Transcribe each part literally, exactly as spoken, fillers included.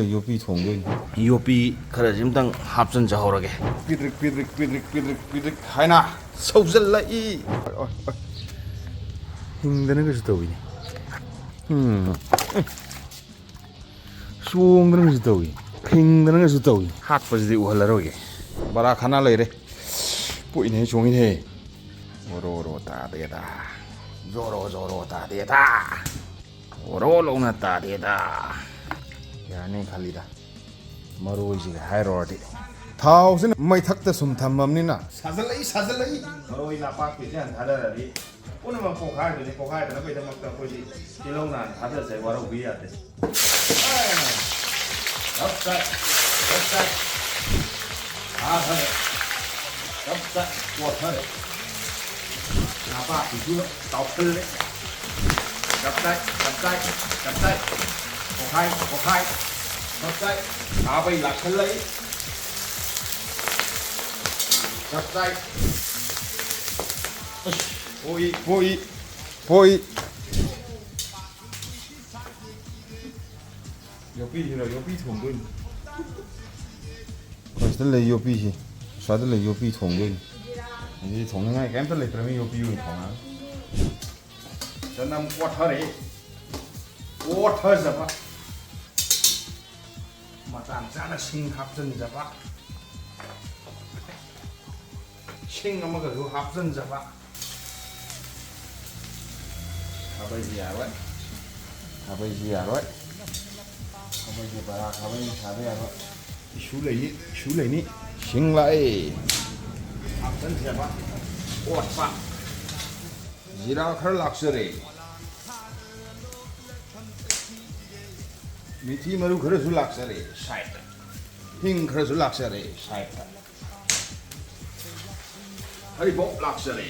ꯌꯣꯄꯤ ꯊꯣꯡꯗꯣꯏꯅꯤ꯫ ꯌꯣꯄꯤ ꯈꯔꯁꯤ ꯑꯝꯇꯪ ꯍꯥꯞꯆꯤꯟꯖꯍꯧꯔꯒꯦ꯫ ꯄꯤꯗ꯭ꯔꯤꯛ, ꯄꯤꯗ꯭ꯔꯤꯛ, ꯄꯤꯗ꯭ꯔꯤꯛ, ꯄꯤꯗ꯭ꯔꯤꯛ, ꯄꯤꯗ꯭ꯔꯤꯛ ꯍꯥꯏꯅ ꯁꯧꯖꯜꯂꯛꯏ꯫ ꯑꯣꯏ, ꯑꯣꯏ, ꯑꯣꯏ꯫ ꯍꯤꯡꯗꯅꯒꯁꯨ ꯇꯧꯏꯅꯦ꯫ ꯎꯝ꯫ ꯆꯣꯡꯗꯅꯒꯁꯨ ꯇꯧꯏ꯫ ꯐꯤꯡꯗꯅꯒꯁꯨ ꯇꯧꯏ꯫ ꯍꯥꯠꯄꯁꯤꯗꯤ ꯎꯍꯜꯂꯔꯣꯏꯒꯦ꯫ ꯕꯔꯥ ꯈꯅꯥ ꯂꯩꯔꯦ꯫ ꯄꯣꯛꯏꯅꯦ, ꯆꯣꯡꯉꯤꯅꯦ꯫ ꯑꯣꯔꯣ, ꯑꯣꯔꯣ ꯇꯥꯗꯦꯗ꯫ ꯖꯣꯔꯣ, ꯖꯣꯔꯣ ꯇꯥꯗꯦꯗ꯫ ꯑꯣꯔꯣ ꯂꯧꯅ ꯇꯥꯗꯦꯗ꯫ ꯌꯥꯅꯤ ꯈꯜꯂꯤꯗ꯫ ꯃꯔꯣꯏꯁꯤꯒ ꯍꯥꯏꯔꯨꯔꯗꯤ꯫ ꯊꯥꯎꯁꯤꯅ ꯃꯩꯊꯛꯇ ꯁꯨꯝ ꯊꯝꯃꯕꯅꯤꯅ꯫ ꯁꯥꯖꯜꯂꯛꯏ, ꯁꯥꯖꯜꯂꯛꯏ꯫ ꯃꯔꯣꯏ ꯅꯥꯄꯥꯛꯄꯤꯁꯦ ꯍꯥꯟꯅ ꯊꯥꯗꯔꯗꯤ ꯄꯨꯝꯅꯃꯛ ꯄꯣꯛꯈꯥꯏꯗꯣꯏꯅꯤ꯫ ꯄꯣꯛꯈꯥꯏꯗꯅꯕꯒꯤꯗꯃꯛꯇ ꯑꯩꯈꯣꯏꯗꯤ ꯇꯤꯜꯍꯧꯅ ꯍꯥꯟꯅ ꯊꯥꯗꯔꯁꯦ, ꯋꯥꯔꯧꯕꯤ ꯌꯥꯗꯦ꯫ ꯆꯞ ꯆꯥꯏ, ꯆꯞ ꯆꯥꯏ꯫ ꯊꯥ ꯐꯔꯦ꯫ ꯆꯞ ꯆꯥꯏ꯫ ꯀꯣꯠꯊꯔꯦ꯫ ꯅꯥꯄꯥꯛꯄꯤꯁꯨ ꯇꯥꯎꯁꯜꯂꯦ꯫ ꯆꯞ ꯆꯥꯏ, ꯆꯞ ꯆꯥꯏ, ꯆꯞ ꯆꯥꯏ꯫ ꯄꯣꯈꯥꯏ, ꯄꯣꯈꯥꯏ꯫ ꯆꯞ ꯆꯥꯏ꯫ ꯊꯥꯕꯩ ꯂꯥꯛꯁꯜꯂꯛꯏ꯫ ꯆꯞ ꯆꯥꯏ꯫ ꯑꯁ, ꯄꯣꯛꯏ, ꯄꯣꯛꯏ, ꯄꯣꯛꯏ꯫ ꯌꯣꯄꯤꯁꯤꯔꯣ? ꯌꯣꯄꯤ ꯊꯣꯡꯗꯣꯏꯅꯤ꯫ ꯑꯩꯈꯣꯏ ꯁꯤꯗ ꯂꯩ ꯌꯣꯄꯤꯁꯤ꯫ ꯑꯁ꯭ꯋꯥꯏꯗ ꯂꯩ ꯌꯣꯄꯤ ꯊꯣꯡꯗꯣꯏꯅꯤ꯫ ꯑꯗꯨꯗꯤ ꯊꯣꯡꯅꯤꯡꯉꯥꯏ ꯀꯩꯝꯇ ꯂꯩꯇ꯭ꯔꯕꯅꯤꯅ ꯌꯣꯄꯤ ꯑꯣꯏꯅ ꯊꯣꯡꯉꯒ꯫ ꯆꯅꯝ ꯀꯣꯠꯊꯔꯦ꯫ ꯀꯣꯠꯊꯖꯕ꯫ ꯃꯇꯥꯡ ꯆꯥꯅ ꯁꯤꯡ ꯍꯥꯞꯆꯤꯟꯖꯕ꯫ ꯁꯤꯡ ꯑꯃꯒꯁꯨ ꯍꯥꯞꯆꯤꯟꯖꯕ꯫ ꯈꯥꯕꯩꯁꯤ ꯌꯥꯔꯣꯏ꯫ ꯈꯥꯕꯩꯁꯤ ꯌꯥꯔꯣꯏ꯫ ꯈꯥꯕꯩꯁꯤ ꯕꯔꯥ ꯈꯥꯕꯩ ꯁꯥꯕ ꯌꯥꯔꯣꯏ꯫ ꯏꯁꯨ ꯂꯩꯅꯤ, ꯏꯁꯨ ꯂꯩꯅꯤ꯫ ꯁꯤꯡ ꯂꯥꯛꯑꯦ꯫ ꯍꯥꯞꯆꯤꯟꯖꯕ꯫ ꯑꯣꯠꯄ꯫ ꯖꯤꯔꯥ ꯈꯔ ꯂꯥꯛꯆꯔꯦ꯫ ꯃꯤꯊꯤ ꯃꯔꯨ ꯈꯔꯁꯨ ꯂꯥꯛꯆꯔꯦ ꯁꯥꯏꯠꯇ꯫ ꯍꯤꯡ ꯈꯔꯁꯨ ꯂꯥꯛꯆꯔꯦ ꯁꯥꯏꯠꯇ꯫ ꯍꯔꯤꯕꯣꯞ ꯂꯥꯛꯆꯔꯦ꯫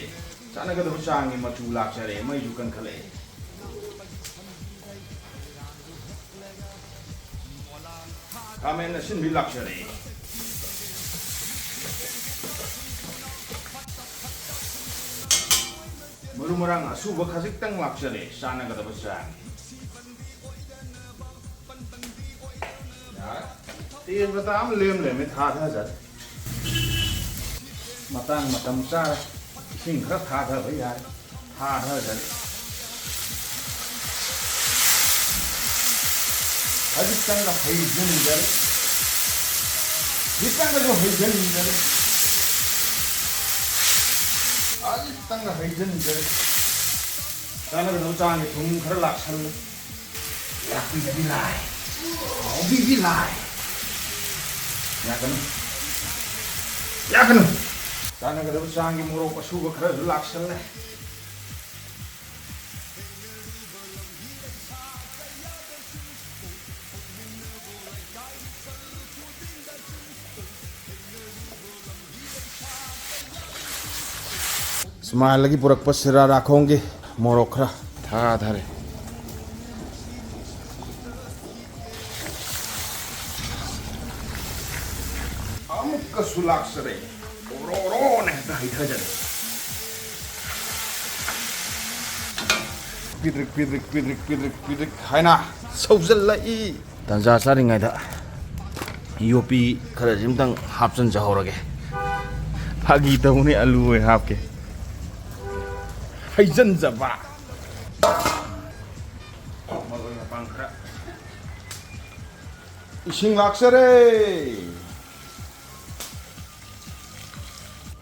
ꯆꯥꯟꯅꯒꯗꯕ ꯆꯥꯡꯒꯤ ꯃꯆꯨ ꯂꯥꯛꯆꯔꯦ꯫ ꯃꯩꯁꯨ ꯀꯟꯈꯠꯂꯛꯑꯦ꯫ ꯈꯥꯃꯦꯟ ꯑꯁꯤꯟꯕꯤ ꯂꯥꯛꯆꯔꯦ꯫ ꯃꯔꯨ ꯃꯔꯥꯡ ꯑꯁꯨꯕ ꯈꯖꯤꯛꯇꯪ ꯂꯥꯛꯆꯔꯦ, ꯆꯥꯟꯅꯒꯗꯕ ꯆꯥꯡ꯫ ꯇꯦꯖ ꯄꯇꯥ ꯑꯃ ꯂꯦꯝ ꯂꯩꯔꯝꯃꯦ, ꯊꯥꯗꯖꯔꯦ꯫ ꯃꯇꯥꯡ ꯃꯇꯝ ꯆꯥꯔꯦ꯫ ꯏꯁꯤꯡ ꯈꯔ ꯊꯥꯗꯕ ꯌꯥꯔꯦ꯫ ꯊꯥꯗꯖꯔꯦ꯫ ꯈꯖꯤꯛꯇꯪꯒ ꯍꯩꯖꯤꯟꯖꯔꯦ꯫ ꯈꯤꯇꯪꯒꯁꯨ ꯍꯩꯖꯤꯟꯖꯔꯦ꯫ ꯈꯖꯤꯛꯇꯪꯒ ꯍꯩꯖꯤꯟꯖꯔꯦ꯫ ꯆꯥꯅꯒꯗꯕ ꯆꯥꯡꯒꯤ ꯊꯨꯝ ꯈꯔ ꯂꯥꯛꯁꯜꯂꯦ꯫ ꯂꯥꯛꯄꯤꯕꯗꯤ ꯂꯥꯏ, ꯍꯥꯎꯕꯤꯕꯗꯤ ꯂꯥꯏ꯫ ꯌꯥꯀꯅꯨ, ꯌꯥꯀꯅꯨ꯫ ꯆꯥꯅꯒꯗꯕ ꯆꯥꯡꯒꯤ ꯃꯣꯔꯣꯛ ꯑꯁꯨꯕ ꯈꯔꯁꯨ ꯂꯥꯛꯁꯜꯂꯦ꯫ ꯏꯁꯃꯥꯏꯜꯗꯒꯤ ꯄꯨꯔꯛꯄ ꯁꯤꯔꯥ ꯔꯥꯈꯣꯡꯒꯤ ꯃꯣꯔꯣꯛ ꯈꯔ ꯊꯥꯊꯔꯦ꯫ ꯑꯃꯨꯛꯀꯁꯨ ꯂꯥꯛꯆꯔꯦ꯫ ꯑꯣꯔꯣ ꯑꯣꯔꯣꯅ ꯍꯦꯛꯇ ꯍꯩꯊꯖꯔꯦ꯫ ꯄꯤꯗ꯭ꯔꯤꯛ, ꯄꯤꯗ꯭ꯔꯤꯛ, ꯄꯤꯗ꯭ꯔꯤꯛ, ꯄꯤꯗ꯭ꯔꯤꯛ, ꯄꯤꯗ꯭ꯔꯤꯛ ꯍꯥꯏꯅ ꯁꯧꯖꯜꯂꯛꯏ꯫ ꯇꯟꯖꯥ ꯆꯥꯔꯤꯉꯩꯗ ꯌꯣꯄꯤ ꯈꯔꯁꯤꯃꯇꯪ ꯍꯥꯞꯆꯤꯟꯖꯍꯧꯔꯒꯦ꯫ ꯐꯥꯒꯤ ꯇꯧꯕꯅꯤ, ꯑꯂꯨ ꯑꯣꯏꯅ ꯍꯥꯞꯀꯦ꯫ ꯍꯩꯖꯟꯖꯕ꯫ ꯃꯔꯣꯏ ꯃꯄꯥꯡ ꯈꯔ꯫ ꯏꯁꯤꯡ ꯂꯥꯛꯆꯔꯦ꯫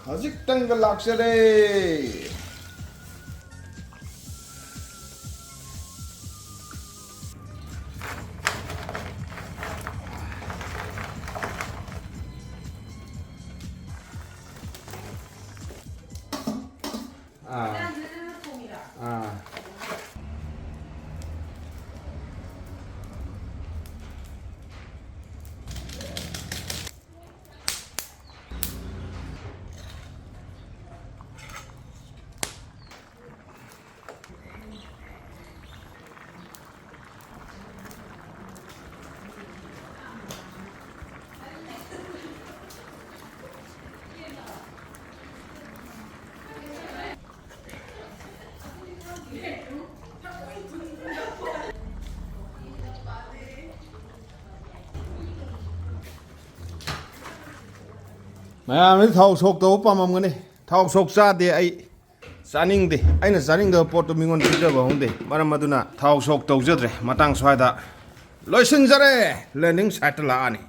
ꯈꯖꯤꯛꯇꯪꯒ ꯂꯥꯛꯆꯔꯦ꯫ ꯑꯥ꯫ ꯑꯥ꯫ ꯃꯌꯥꯝꯁꯤ ꯊꯥꯎ ꯁꯣꯛ ꯇꯧꯕ ꯄꯥꯝꯃꯝꯒꯅꯤ꯫ ꯊꯥꯎ ꯁꯣꯛ ꯆꯥꯗꯦ ꯑꯩ꯫ ꯆꯥꯅꯤꯡꯗꯦ꯫ ꯑꯩꯅ ꯆꯥꯅꯤꯡꯗꯕ ꯄꯣꯠꯇꯨ ꯃꯤꯉꯣꯟꯗ ꯄꯤꯖꯕ ꯍꯧꯅꯗꯦ꯫ ꯃꯔꯝ ꯑꯗꯨꯅ ꯊꯥꯎ ꯁꯣꯛ ꯇꯧꯖꯗ꯭ꯔꯦ꯫ ꯃꯇꯥꯡ ꯁ꯭ꯋꯥꯏꯗ ꯂꯣꯏꯁꯤꯟꯖꯔꯦ꯫ Landing site ꯇ ꯂꯥꯛꯑꯅꯤ꯫